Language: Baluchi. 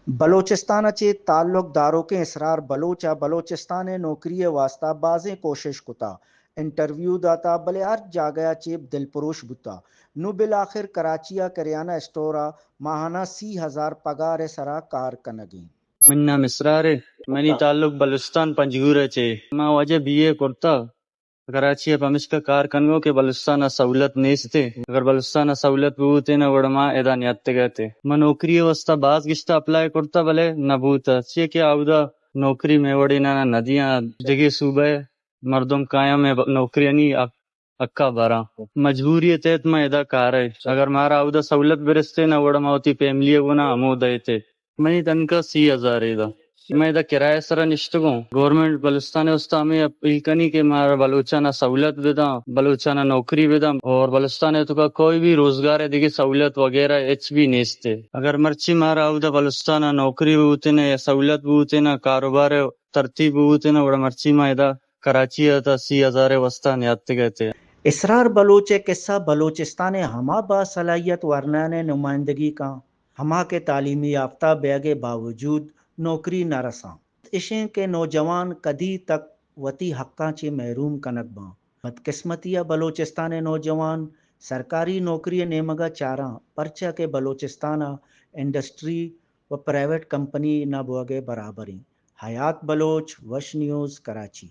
بلوچستان ءَ چہ تعلق داروکیں اسرار بلوچ ءَ بلوچستان ءِ نوکری ءِ واستہ بازیں کوشش کتا، انٹرویو داتا، بلے ہر جاگہ ءَ چہ دلپروش بوتا۔ نوں بالآخر کراچی ءَ کریانہ اسٹور ءَ ماہانہ سی ہزار پگار ءِ سرا کار کنگ ءَ ایں۔ منی نام اسرار ءِ، منی تعلق بلوچستان پنجگور ءَ چہ۔ ما واجہ بی اے کرتا کراچی ءَ، پمیشکا کار کنگو کہ بلوچستان ءَ سہولت نیست ءِ۔ اگر بلوچستان ءَ سہولت بوتیں نا، گڑا ما ادا نیاتگ اتیں۔ من نوکری ءِ واستہ باز گشتہ اپلائی کرتا، بلے نہ بوتا، چیا کہ آودا نوکری مئے وڑیں نا نہ دیاں۔ دگہ صوبہ ءِ مردم کایاں مئے ب-، نوکریانی حق-، حقا براں۔ مجبوری ءِ تحت ما ادا کار ءَ۔ اگر مارا آودا سہولت برستیں نا، گڑا ما وتی فیملی ءِ گونا ہمودا اتیں۔ منی تنخواہ سی ہزار ادا۔ من ادا کرایہ ءِ سرا نشتگوں۔ گورنمنٹ بلوچستان ءِ واستہ ہمے اپیل کنی کہ مارا بلوچانا سہولت بداں، بلوچانا نوکری بداں، اور بلوچستان ءِ توکا کوئی بھی روزگار ءِ دگہ سہولت وغیرہ ہچ بھی نیست ءِ۔ اگر مرچی مارا اودا بلوچستان ءَ نوکری بوتیں نا یا سہولت بوتیں نا، کاروبار ءِ ترتیب بوتیں نا، گڑا مرچی ما ادا کراچی ءَ تا سی ہزار ءِ واستہ نیاتگ اتیں۔ اسرار بلوچ ءِ قصہ بلوچستان ءِ ہما باصلاحیت ورنایانی نمائندگی کاں، ہما کہ تعلیم یافتہ بیگ ءِ باوجود نوکری نہ رساں۔ اشیں کہ نوجوان کدی تک وتی حقاں چہ محروم کنگ باں۔ بدقسمتی ءَ بلوچستان ءِ نوجوان سرکاری نوکری ءِ نیمگ ءَ چاراں، پرچا کہ بلوچستان ءَ انڈسٹری و پرائیویٹ کمپنی نہ بوگ ءِ برابر ایں۔ حیات بلوچ، وش نیوز، کراچی۔